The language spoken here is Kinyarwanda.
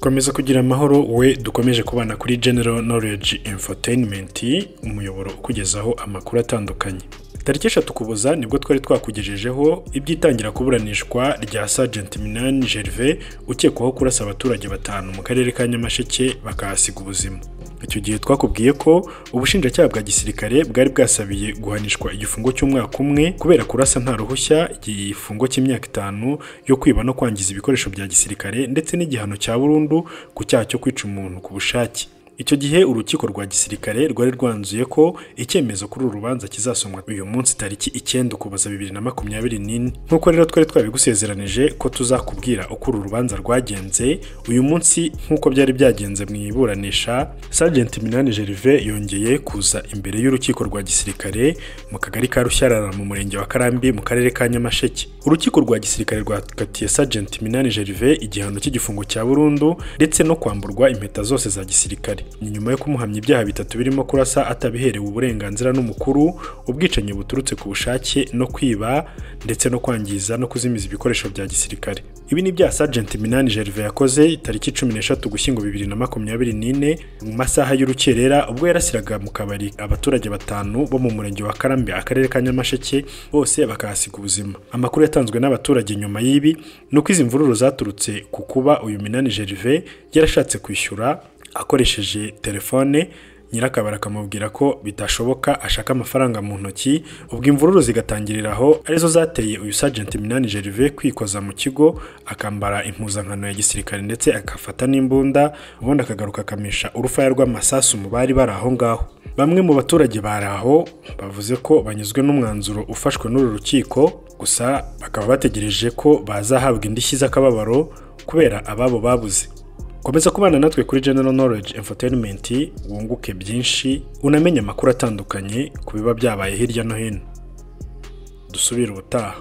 Komeza kugira amahoro we dukomeje kubana kuri General Knowledge Infotainment, umuyoboro ukugezaho amakuru atandukanye. Tariki 3 Ukuboza nibwo twari twakugejejeho iby'itangira kuburanishwa rya Sergeant Minani Gervais ukekwaho kurasa abaturage 5 mu karere ka Nyamasheke bakahasiga ubuzima. Icyo gihe twakubwiye ko ubushinjacyaha bwa gisirikare bwari bwasabiye guhanishwa igifungo cy'umwaka umwe kubera kurasa nta ruhushya, igifungo cy'imyaka 5 yo kwiba no kwangiza ibikoresho bya gisirikare ndetse n'igihano cya burundu ku cyaha cyo kwica umuntu ku bushake. Icyo gihe urukiko rwa gisirikare rwari rwanzuye ko icyemezo kuri uru rubanza kizasomwa uyu munsi tariki 9 Ukuboza 2024. Nk'uko rero twari twabigusezeranije ko tuzakubwira uko uru rubanza rwagenze, uyu munsi nk'uko byari byagenze mu iburanisha, Sergeant Minani Gervais yongeye kuza imbere y'urukiko rwa gisirikare mu kagari ka Rushyarara mu murenge wa Karambi mu karere ka Nyamasheke. Urukiko rwa gisirikare rwakatiye Sergeant Minani Gervais igihano cy'igifungo cya burundu ndetse no kwamburwa impeta zose za gisirikare. Ni nyuma yo kumuhamya ibyaha 3 birimo kurasa atabiherewe uburenganzira n'umukuru, ubwicanyi buturutse ku bushake no kwiba ndetse no kwangiza no kuzimiza ibikoresho bya gisirikare. Ibi ni ibyaha Sergeant Minani Gervais yakoze tariki 13 Ugushyingo 2024 mu masaha y'urukerera ubwo yarasiraga mu kabari abaturage 5 bo mu murenge wa Karambi akarere ka Nyamasheke bose bakahasiga ubuzima. Amakuru yatanzwe n'abaturage nyuma y'ibi nuko izi mvururu zaturutse ku kuba uyu Minani Gervais yarashatse kwishyura akoresheje telefone, nyirakabara akamubwira ko bidashoboka ashaka amafaranga mu ntoki, ubwo imvururu zigatangirira aho arizo zateye uyu Sergeant Minani Gervais kwikoza mu kigo akambara impuzankano ya gisirikare ndetse akafata n'imbunda, ubundi akagaruka akamisha urufaya rw'amasasu mu bari bari aho ngaho. Bamwe mu baturage bari aho bavuze ko banyuzwe n'umwanzuro ufashwe n'uru rukiko, gusa bakaba bategereje ko bazahabwa indishyi z'akababaro kubera ababo babuze. Komeza kubana natwe kuri General Knowledge Infotainment wunguke byinshi unamenye amakuru atandukanye ku biba byabaye hirya no hino. Dusubire ubutaha.